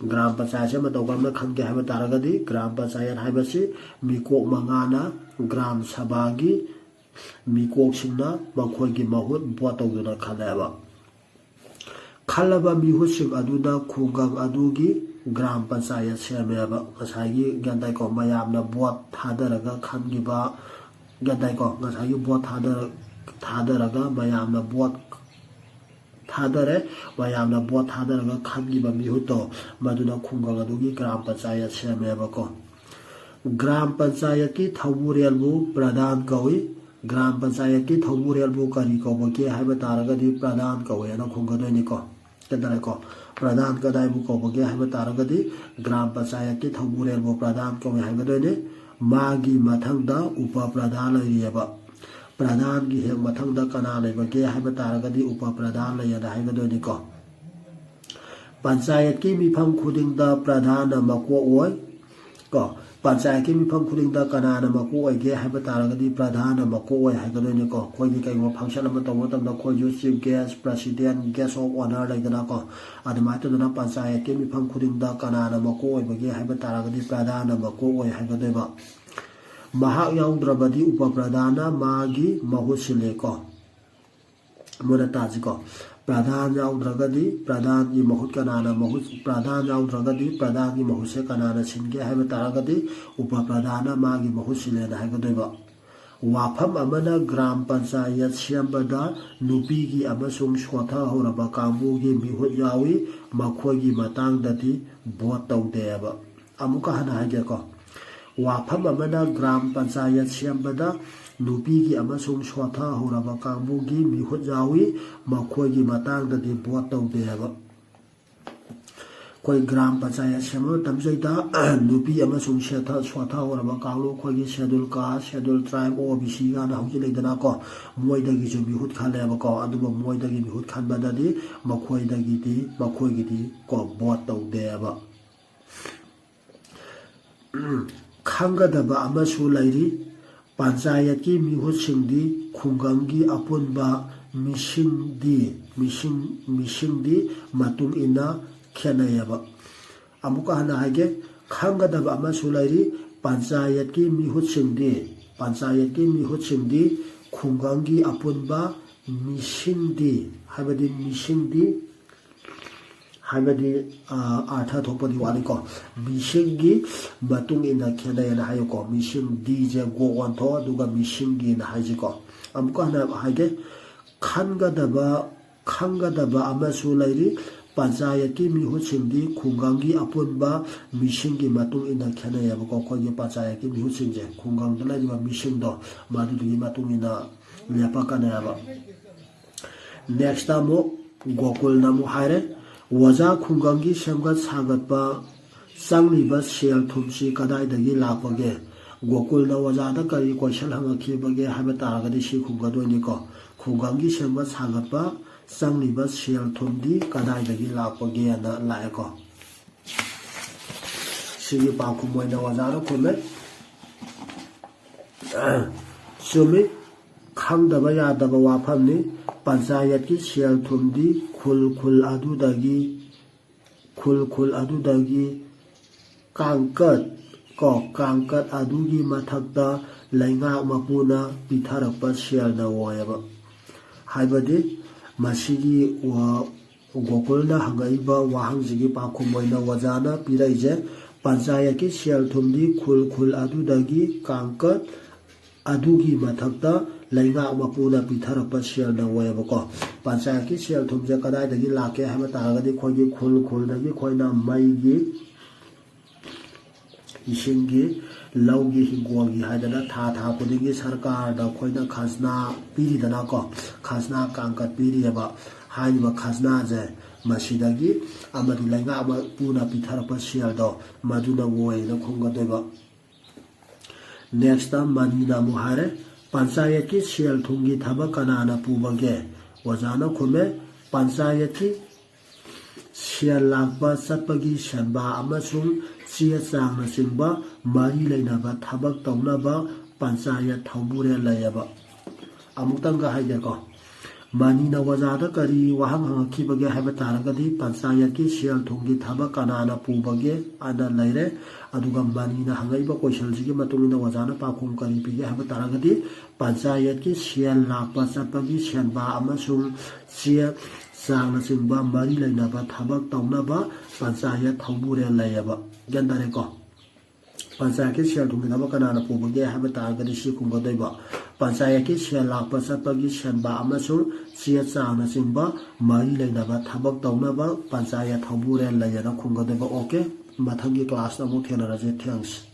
ꯒ꯭ꯔꯥꯝ ꯄꯟꯆꯥꯌꯠꯁꯦ ꯃꯇꯧ ꯀꯔꯝꯅ ꯈꯟꯒꯦ ꯍꯥꯏꯕ ꯇꯥꯔꯒꯗꯤ, ꯒ꯭ꯔꯥꯝ ꯄꯟꯆꯥꯌꯠ ꯍꯥꯏꯕꯁꯤ ꯃꯤꯀꯣꯛ ꯃꯉꯥꯅ ꯒ꯭ꯔꯥꯝ ꯁꯚꯥꯒꯤ ꯃꯤꯀꯣꯛꯁꯤꯡꯅ ꯃꯈꯣꯏꯒꯤ ꯃꯍꯨꯠ ꯚꯣꯠ ꯇꯧꯗꯨꯅ ꯈꯜꯂꯦꯕ꯫ ꯈꯜꯂꯕ ꯃꯤꯍꯨꯠꯁꯤꯡ ꯑꯗꯨꯅ ꯈꯨꯡꯒꯪ ꯑꯗꯨꯒꯤ ꯒ꯭ꯔꯥꯝ ꯄꯟꯆꯥꯌꯠ ꯁꯦꯝꯃꯦꯕ꯫ ꯉꯁꯥꯏꯒꯤ, ꯒ꯭ꯌꯥꯟ ꯇꯥꯏꯀꯣ, ꯃꯌꯥꯝꯅ ꯚꯣꯠ ꯊꯥꯗꯔꯒ ꯈꯟꯈꯤꯕ, ꯒ꯭ꯌꯥꯟ ꯇꯥꯏꯀꯣ, ꯉꯁꯥꯏꯒꯤ ꯚꯣꯠ ꯊꯥꯗꯔ-, ꯊꯥꯗꯔꯒ ꯃꯌꯥꯝꯅ ꯚꯣꯠ ꯊꯥꯗꯔꯦ꯫ ꯃꯌꯥꯝꯅ ꯚꯣꯠ ꯊꯥꯗꯔꯒ ꯈꯟꯈꯤꯕ ꯃꯤꯍꯨꯠꯇꯣ, ꯃꯗꯨꯅ ꯈꯨꯡꯒꯪ ꯑꯗꯨꯒꯤ ꯒ꯭ꯔꯥꯝ ꯄꯟꯆꯥꯌꯠ ꯁꯦꯝꯃꯦꯕꯀꯣ꯫ ꯒ꯭ꯔꯥꯝ ꯄꯟꯆꯥꯌꯠꯀꯤ ꯊꯧꯕꯨꯔꯦꯜꯕꯨ ꯄ꯭ꯔꯙꯥꯟ ꯀꯧꯏ꯫ ꯒ꯭ꯔꯥꯝ ꯄꯟꯆꯥꯌꯠꯀꯤ ꯊꯧꯕꯨꯔꯦꯜꯕꯨ ꯀꯔꯤ ꯀꯧꯕꯒꯦ ꯍꯥꯏꯕ ꯇꯥꯔꯒꯗꯤ, ꯄ꯭ꯔꯙꯥꯟ ꯀꯧꯏ ꯍꯥꯏꯅ ꯈꯨꯝꯒꯗꯣꯏꯅꯤꯀꯣ꯫ ꯀꯩꯗꯧꯔꯦꯀꯣ? ꯄ꯭ꯔꯙꯥꯟ ꯀꯗꯥꯏꯕꯨ ꯀꯧꯕꯒꯦ ꯍꯥꯏꯕ ꯇꯥꯔꯒꯗꯤ, ꯒ꯭ꯔꯥꯝ ꯄꯟꯆꯥꯌꯠꯀꯤ ꯊꯧꯕꯨꯔꯦꯜꯕꯨ ꯄ꯭ꯔꯙꯥꯟ ꯀꯧꯏ ꯍꯥꯏꯒꯗꯣꯏꯅꯤ꯫ ꯃꯥꯒꯤ ꯃꯊꯪꯗ ꯎꯄ ꯄ꯭ꯔꯙꯥꯟ ꯂꯩꯔꯤꯑꯕ꯫ ꯄ꯭ꯔꯙꯥꯟꯒꯤ ꯍꯦꯛ ꯃꯊꯪꯗ ꯀꯅꯥ ꯂꯩꯕꯒꯦ ꯍꯥꯏꯕ ꯇꯥꯔꯒꯗꯤ, ꯎꯄ ꯄ꯭ꯔꯙꯥꯟ ꯂꯩꯌꯦꯅ ꯍꯥꯏꯒꯗꯣꯏꯅꯤꯀꯣ꯫ ꯄꯟꯆꯥꯌꯠꯀꯤ ꯃꯤꯐꯝ ꯈꯨꯗꯤꯡꯗ ꯄ꯭ꯔꯙꯥꯟꯅ ꯃꯀꯣꯛ ꯑꯣꯏ꯫ ꯀꯣ, ꯄꯟꯆꯥꯌꯠꯀꯤ ꯃꯤꯐꯝ ꯈꯨꯗꯤꯡꯗ ꯀꯅꯥꯅ ꯃꯀꯣꯛ ꯑꯣꯏꯒꯦ ꯍꯥꯏꯕ ꯇꯥꯔꯒꯗꯤ, ꯄ꯭ꯔꯙꯥꯟꯅ ꯃꯀꯣꯛ ꯑꯣꯏ ꯍꯥꯏꯒꯗꯣꯏꯅꯤꯀꯣ꯫ ꯑꯩꯈꯣꯏꯒꯤ ꯀꯩꯒꯨꯝꯕ function ꯑꯃ ꯇꯧꯕ ꯃꯇꯝꯗ, ꯑꯩꯈꯣꯏꯁꯨ chief guest, president, guest of honour ꯂꯩꯗꯅꯀꯣ꯫ ꯑꯗꯨꯃꯥꯏꯅ ꯇꯧꯗꯅ ꯄꯟꯆꯥꯌꯠꯀꯤ ꯃꯤꯐꯝ ꯈꯨꯗꯤꯡꯗ ꯀꯅꯥꯅ ꯃꯀꯣꯛ ꯑꯣꯏꯕꯒꯦ ꯍꯥꯏꯕ ꯇꯥꯔꯒꯗꯤ, ꯄ꯭ꯔꯙꯥꯟꯅ ꯃꯀꯣꯛ ꯑꯣꯏ ꯍꯥꯏꯒꯗꯣꯏꯕ꯫ ꯃꯍꯥꯛ ꯌꯥꯎꯗ꯭ꯔꯕꯗꯤ ꯎꯄ ꯄ꯭ꯔꯙꯥꯟꯅ ꯃꯥꯒꯤ ꯃꯍꯨꯠ ꯁꯤꯜꯂꯦꯀꯣ꯫ ꯃꯨꯟꯅ ꯇꯥꯁꯤꯀꯣ꯫ ꯄ꯭ꯔꯙꯥꯟ ꯌꯥꯎꯗ꯭ꯔꯒꯗꯤ ꯄ꯭ꯔꯙꯥꯟꯒꯤ ꯃꯍꯨꯠ ꯀꯅꯥꯅ ꯃꯍꯨꯠ, ꯄ꯭ꯔꯙꯥꯟ ꯌꯥꯎꯗ꯭ꯔꯒꯗꯤ ꯄ꯭ꯔꯙꯥꯟꯒꯤ ꯃꯍꯨꯠꯁꯦ ꯀꯅꯥꯅ ꯁꯤꯟꯒꯦ ꯍꯥꯏꯕ ꯇꯥꯔꯒꯗꯤ, ꯎꯄ ꯄ꯭ꯔꯙꯥꯟꯅ ꯃꯥꯒꯤ ꯃꯍꯨꯠ ꯁꯤꯜꯂꯦꯅ ꯍꯥꯏꯒꯗꯣꯏꯕ꯫ ꯋꯥꯐꯝ ꯑꯃꯅ, ꯒ꯭ꯔꯥꯝ ꯄꯟꯆꯥꯌꯠ ꯁꯦꯝꯕꯗ ꯅꯨꯄꯤꯒꯤ ꯑꯃꯁꯨꯡ ꯁꯣꯊꯍꯧꯔꯕ ꯀꯥꯡꯕꯨꯒꯤ ꯃꯤꯍꯨꯠ ꯌꯥꯎꯏ, ꯃꯈꯣꯏꯒꯤ ꯃꯇꯥꯡꯗꯗꯤ ꯚꯣꯠ ꯇꯧꯗꯦꯕ꯫ ꯑꯃꯨꯛꯀ ꯍꯟꯅ ꯍꯥꯏꯒꯦꯀꯣ꯫ ꯋꯥꯐꯝ ꯑꯃꯅ, ꯒ꯭ꯔꯥꯝ ꯄꯟꯆꯥꯌꯠ ꯁꯦꯝꯕꯗ ꯅꯨꯄꯤꯒꯤ ꯑꯃꯁꯨꯡ ꯁꯣꯊꯍꯧꯔꯕ ꯀꯥꯡꯕꯨꯒꯤ ꯃꯤꯍꯨꯠ ꯌꯥꯎꯏ, ꯃꯈꯣꯏꯒꯤ ꯃꯇꯥꯡꯗꯗꯤ ꯚꯣꯠ ꯇꯧꯗꯦ ꯍꯥꯏꯕ꯫ ꯑꯩꯈꯣꯏ ꯒ꯭ꯔꯥꯝ ꯄꯟꯆꯥꯌꯠ ꯁꯦꯝꯕ ꯃꯇꯝꯁꯤꯗ ꯅꯨꯄꯤ ꯑꯃꯁꯨꯡ ꯁꯦꯊ-, ꯁꯣꯊꯍꯧꯔꯕ ꯀꯥꯡꯂꯨꯞ, ꯑꯩꯈꯣꯏꯒꯤ schedule caste, schedule tribe, O B C ꯀꯥꯏꯅ ꯍꯧꯖꯤꯛ ꯂꯩꯗꯅꯀꯣ, ꯃꯣꯏꯗꯒꯤꯁꯨ ꯃꯤꯍꯨꯠ ꯈꯜꯂꯦꯕꯀꯣ꯫ ꯑꯗꯨꯕꯨ ꯃꯣꯏꯗꯒꯤ ꯃꯤꯍꯨꯠ ꯈꯟꯕꯗꯗꯤ ꯃꯈꯣꯏꯗꯒꯤꯗꯤ, ꯃꯈꯣꯏꯒꯤꯗꯤ ꯀꯣ, ꯚꯣꯠ ꯇꯧꯗꯦꯕ꯫ ꯈꯪꯒꯗꯕ ꯑꯃꯁꯨ ꯂꯩꯔꯤ꯫ ꯄꯟꯆꯥꯌꯠꯀꯤ ꯃꯤꯍꯨꯠꯁꯤꯡꯗꯤ ꯈꯨꯡꯒꯪꯒꯤ ꯑꯄꯨꯟꯕ ꯃꯤꯁꯤꯡꯗꯤ, ꯃꯤꯁꯤꯡ, ꯃꯤꯁꯤꯡꯗꯤ ꯃꯇꯨꯡ ꯏꯟꯅ ꯈꯦꯠꯅꯩꯌꯦꯕ꯫ ꯑꯃꯨꯛꯀ ꯍꯟꯅ ꯍꯥꯏꯒꯦ, ꯈꯪꯒꯗꯕ ꯑꯃꯁꯨ ꯂꯩꯔꯤ꯫ ꯄꯟꯆꯥꯌꯠꯀꯤ ꯃꯤꯍꯨꯠꯁꯤꯡꯗꯤ, ꯄꯟꯆꯥꯌꯠꯀꯤ ꯃꯤꯍꯨꯠꯁꯤꯡꯗꯤ ꯈꯨꯡꯒꯪꯒꯤ ꯑꯄꯨꯟꯕ ꯃꯤꯁꯤꯡꯗꯤ, ꯍꯥꯏꯕꯗꯤ ꯃꯤꯁꯤꯡꯗꯤ, ꯍꯥꯏꯕꯗꯤ, ꯑ, ꯑꯥꯔꯊ ꯊꯣꯛꯄꯗꯤ ꯋꯥꯠꯂꯤꯀꯣ꯫ ꯃꯤꯁꯤꯡꯒꯤ ꯃꯇꯨꯡ ꯏꯟꯅ ꯈꯦꯠꯅꯩꯅ ꯍꯥꯏꯌꯨꯀꯣ꯫ ꯃꯤꯁꯤꯡ ꯗꯤꯁꯦ ꯒꯣꯛ ꯑꯣꯟꯊꯣꯛ, ꯑꯗꯨꯒ ꯃꯤꯁꯤꯡꯒꯤꯅ ꯍꯥꯏꯁꯤꯀꯣ꯫ ꯑꯃꯨꯛꯀ ꯍꯟꯅ ꯍꯥꯏꯒꯦ, ꯈꯟꯒꯗꯕ, ꯈꯪꯒꯗꯕ ꯑꯃꯁꯨ ꯂꯩꯔꯤ꯫ ꯄꯟꯆꯥꯌꯠꯀꯤ ꯃꯤꯍꯨꯠꯁꯤꯡꯗꯤ ꯈꯨꯡꯒꯪꯒꯤ ꯑꯄꯨꯟꯕ ꯃꯤꯁꯤꯡꯒꯤ ꯃꯇꯨꯡ ꯏꯟꯅ ꯈꯦꯠꯅꯩꯌꯦꯕꯀꯣ꯫ ꯑꯩꯈꯣꯏꯒꯤ ꯄꯟꯆꯥꯌꯠꯀꯤ ꯃꯤꯍꯨꯠꯁꯤꯡꯁꯦ ꯈꯨꯡꯒꯪꯗ ꯂꯩꯔꯤꯕ ꯃꯤꯁꯤꯡꯗꯣ, ꯃꯗꯨꯗꯨꯒꯤ ꯃꯇꯨꯡ ꯏꯟꯅ ꯂꯦꯞꯄꯛꯀꯅꯦꯕ꯫ ꯅꯦꯛꯁꯇ ꯑꯃꯨꯛ ꯒꯣꯀꯨꯜꯅ ꯑꯃꯨꯛ ꯍꯥꯏꯔꯦ, "ꯑꯣꯖꯥ, ꯈꯨꯡꯒꯪꯒꯤ ꯁꯦꯝꯒꯠ ꯁꯥꯒꯠꯄ ꯆꯪꯂꯤꯕ ꯁꯦꯜ ꯊꯨꯝꯁꯤ ꯀꯗꯥꯏꯗꯒꯤ ꯂꯥꯛꯄꯒꯦ?" ꯒꯣꯀꯨꯜꯅ ꯑꯣꯖꯥꯗ ꯀꯔꯤ ꯀꯣꯏꯁꯟ ꯍꯪꯉꯛꯈꯤꯕꯒꯦ ꯍꯥꯏꯕ ꯇꯥꯔꯒꯗꯤ ꯁꯤ ꯈꯨꯝꯒꯗꯣꯏꯅꯤꯀꯣ꯫ "ꯈꯨꯡꯒꯪꯒꯤ ꯁꯦꯝꯒꯠ ꯁꯥꯒꯠꯄ ꯆꯪꯂꯤꯕ ꯁꯦꯜ ꯊꯨꯝꯗꯤ ꯀꯗꯥꯏꯗꯒꯤ ꯂꯥꯛꯄꯒꯦꯅ" ꯂꯥꯛꯑꯦꯀꯣ꯫ ꯁꯤꯒꯤ ꯄꯥꯎꯈꯨꯝ ꯑꯣꯏꯅ ꯑꯣꯖꯥꯅ ꯈꯨꯝꯃꯦ꯫ ꯆꯨꯝꯃꯤ, ꯈꯪꯗꯕ ꯌꯥꯗꯕ ꯋꯥꯐꯝꯅꯤ꯫ ꯄꯟꯆꯥꯌꯠꯀꯤ ꯁꯦꯜ ꯊꯨꯝꯗꯤ ꯈꯨꯜ ꯈꯨꯜ ꯑꯗꯨꯗꯒꯤ, ꯈꯨꯜ ꯈꯨꯜ ꯑꯗꯨꯗꯒꯤ ꯀꯥꯡꯀꯠ, ꯀꯣ, ꯀꯥꯡꯀꯠ ꯑꯗꯨꯒꯤ ꯃꯊꯛꯇ ꯂꯩꯉꯥꯛ ꯃꯄꯨꯅ ꯄꯤꯊꯔꯛꯄ ꯁꯦꯜꯅ ꯑꯣꯏꯌꯦꯕ꯫ ꯍꯥꯏꯕꯗꯤ ꯃꯁꯤꯒꯤ ꯋꯥ-, ꯒꯣꯀꯨꯜꯅ ꯍꯪꯉꯛꯏꯕ ꯋꯥꯍꯪꯁꯤꯒꯤ ꯄꯥꯎꯈꯨꯝ ꯑꯣꯏꯅ ꯑꯣꯖꯥꯅ ꯄꯤꯔꯛꯏꯁꯦ, ꯄꯟꯆꯥꯌꯠꯀꯤ ꯁꯦꯜ ꯊꯨꯝꯗꯤ ꯈꯨꯜ ꯈꯨꯜ ꯑꯗꯨꯗꯒꯤ ꯀꯥꯡꯀꯠ ꯑꯗꯨꯒꯤ ꯃꯊꯛꯇ ꯂꯩꯉꯥꯛ ꯃꯄꯨꯅ ꯄꯤꯊꯔꯛꯄ ꯁꯦꯜꯅ ꯑꯣꯏꯌꯦꯕꯀꯣ꯫ ꯄꯟꯆꯥꯌꯠꯀꯤ ꯁꯦꯜ ꯊꯨꯝꯁꯦ ꯀꯗꯥꯏꯗꯒꯤ ꯂꯥꯛꯀꯦ ꯍꯥꯏꯕ ꯇꯥꯔꯒꯗꯤ ꯑꯩꯈꯣꯏꯒꯤ ꯈꯨꯜ ꯈꯨꯜꯗꯒꯤ ꯑꯩꯈꯣꯏꯅ ꯃꯩꯒꯤ, ꯏꯁꯤꯡꯒꯤ, ꯂꯧꯒꯤ, ꯍꯤꯡꯒꯣꯜꯒꯤ ꯍꯥꯏꯗꯅ ꯊꯥ ꯊꯥ ꯈꯨꯗꯤꯡꯒꯤ ꯁꯔꯀꯥꯔꯗ ꯑꯩꯈꯣꯏꯅ ꯈꯖꯅꯥ ꯄꯤꯔꯤꯗꯅꯀꯣ, ꯈꯖꯅꯥ ꯀꯥꯡꯀꯠ ꯄꯤꯔꯤꯑꯕ꯫ ꯍꯥꯏꯔꯤꯕ ꯈꯖꯅꯥꯁꯦ ꯃꯁꯤꯗꯒꯤ ꯑꯃꯗꯤ ꯂꯩꯉꯥꯛ ꯃꯄꯨꯅ ꯄꯤꯊꯔꯛꯄ ꯁꯦꯜꯗꯣ ꯃꯗꯨꯅ ꯑꯣꯏꯌꯦꯅ ꯈꯨꯝꯒꯗꯣꯏꯕ꯫ ꯅꯦꯛꯁꯇ ꯃꯅꯤꯅ ꯑꯃꯨꯛ ꯍꯥꯏꯔꯦ, "ꯄꯟꯆꯥꯌꯠꯀꯤ ꯁꯦꯜ ꯊꯨꯝꯒꯤ ꯊꯕꯛ ꯀꯅꯥꯅ ꯄꯨꯕꯒꯦ?" ꯑꯣꯖꯥꯅ ꯈꯨꯝꯃꯦ, "ꯄꯟꯆꯥꯌꯠꯀꯤ ꯁꯦꯜ ꯂꯥꯛꯄ ꯆꯠꯄꯒꯤ ꯁꯦꯟꯕꯥ ꯑꯃꯁꯨꯡ ꯆꯦ ꯆꯥꯡꯅꯆꯤꯡꯕ ꯃꯔꯤ ꯂꯩꯅꯕ ꯊꯕꯛ ꯇꯧꯅꯕ ꯄꯟꯆꯥꯌꯠ ꯊꯧꯕꯨꯔꯦꯜ ꯂꯩꯌꯦꯕ꯫" ꯑꯃꯨꯛꯇꯪꯒ ꯍꯥꯏꯒꯦꯀꯣ꯫ ꯃꯅꯤꯅ ꯑꯣꯖꯥꯗ ꯀꯔꯤ ꯋꯥꯍꯪ ꯍꯪꯉꯛꯈꯤꯕꯒꯦ ꯍꯥꯏꯕ ꯇꯥꯔꯒꯗꯤ, ꯄꯟꯆꯥꯌꯠꯀꯤ ꯁꯦꯜ ꯊꯨꯝꯒꯤ ꯊꯕꯛ ꯀꯅꯥꯅ ꯄꯨꯕꯒꯦ ꯑꯅ ꯂꯩꯔꯦ꯫ ꯑꯗꯨꯒ ꯃꯅꯤꯅ ꯍꯪꯉꯛꯏꯕ ꯀꯣꯏꯁꯟꯁꯤꯒꯤ ꯃꯇꯨꯡ ꯏꯟꯅ ꯑꯣꯖꯥꯅ ꯄꯥꯎꯈꯨꯝ ꯀꯔꯤ ꯄꯤꯒꯦ ꯍꯥꯏꯕ ꯇꯥꯔꯒꯗꯤ, ꯄꯟꯆꯥꯌꯠꯀꯤ ꯁꯦꯜ ꯂꯥꯛꯄ ꯆꯠꯄꯒꯤ ꯁꯦꯟꯕꯥ ꯑꯃꯁꯨꯡ ꯆꯦ ꯆꯥꯡꯅꯆꯤꯡꯕ ꯃꯔꯤ ꯂꯩꯅꯕ ꯊꯕꯛ ꯇꯧꯅꯕ ꯄꯟꯆꯥꯌꯠ ꯊꯧꯕꯨꯔꯦꯜ ꯂꯩꯌꯦꯕ꯫ ꯒ꯭ꯌꯥꯟ ꯇꯥꯔꯦꯀꯣ? ꯄꯟꯆꯥꯌꯠꯀꯤ ꯁꯦꯜ ꯊꯨꯝꯒꯤ ꯊꯕꯛ ꯀꯅꯥꯅ ꯄꯨꯕꯒꯦ ꯍꯥꯏꯕ ꯇꯥꯔꯒꯗꯤ ꯁꯤ ꯈꯨꯝꯒꯗꯣꯏꯕ꯫ ꯄꯟꯆꯥꯌꯠꯀꯤ ꯁꯦꯜ ꯂꯥꯛꯄ ꯆꯠꯄꯒꯤ ꯁꯦꯟꯕꯥ ꯑꯃꯁꯨꯡ ꯆꯦ ꯆꯥꯡꯅꯆꯤꯡꯕ ꯃꯔꯤ ꯂꯩꯅꯕ ꯊꯕꯛ ꯇꯧꯅꯕ ꯄꯟꯆꯥꯌꯠ ꯊꯧꯕꯨꯔꯦꯜ ꯂꯩꯌꯦꯅ ꯈꯨꯝꯒꯗꯣꯏꯕ꯫ ꯑꯣꯀꯦ, ꯃꯊꯪꯒꯤ ꯀ꯭ꯂꯥꯁꯇ ꯑꯃꯨꯛ ꯊꯦꯡꯅꯔꯁꯦ꯫ ꯊꯦꯡꯁ꯫